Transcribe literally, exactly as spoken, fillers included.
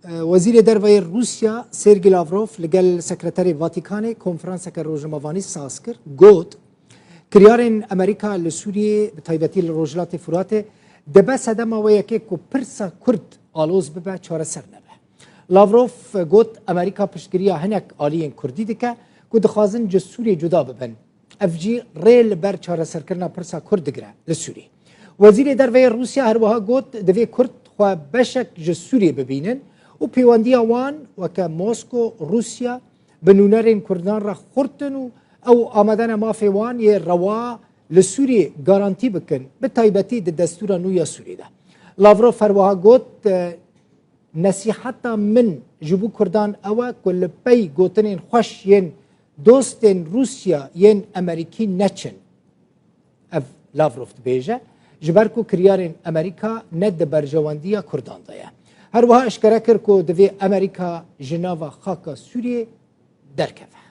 Wezîrê Derve yê Rûsya Sergî Lavrov li gel Sekreterê Vatikanê konferanseke rojnamevanî saz kir, got, kiryarên Amerîka li Sûriyê, bi taybetî li Rojhilatê Furatê, dibe sedema wê yekê ku pirsa Kurd aloz bibe, çareser nebe. Lavrov got, Amerîka piştgiriya hinek aliyên Kurdî dike ku dixwazin ji Sûriyê cuda bibin. Ev jî rê li ber çareserkirina pirsa Kurd digire li Sûriyê. Wezîrê Derve yê Rûsya her wiha got, divê Kurd xwe beşek ji Sûriyê bibînin û pêwendiya wan weke Mosko, Rûsya, bi nûnerên Kurdan re xurt in û ew amade ne mafê wan yê rewa li Sûriyê garantî bikin, bi taybetî di destûra nû ya Sûriyê de. Lavrov her wiha got, Nesîheta min ji bo Kurdan ew e ku li pey gotinên xweş yên dostên Rûsya yên Amerîkî neçin. Ev Lavrov dibêje, ji ber ku kiryarên Amerîka ne di berjewendiya Kurdan de ye. Her wiha eşkere kir ku divê Amerîka ji nava xaka Sûriyê derkeve.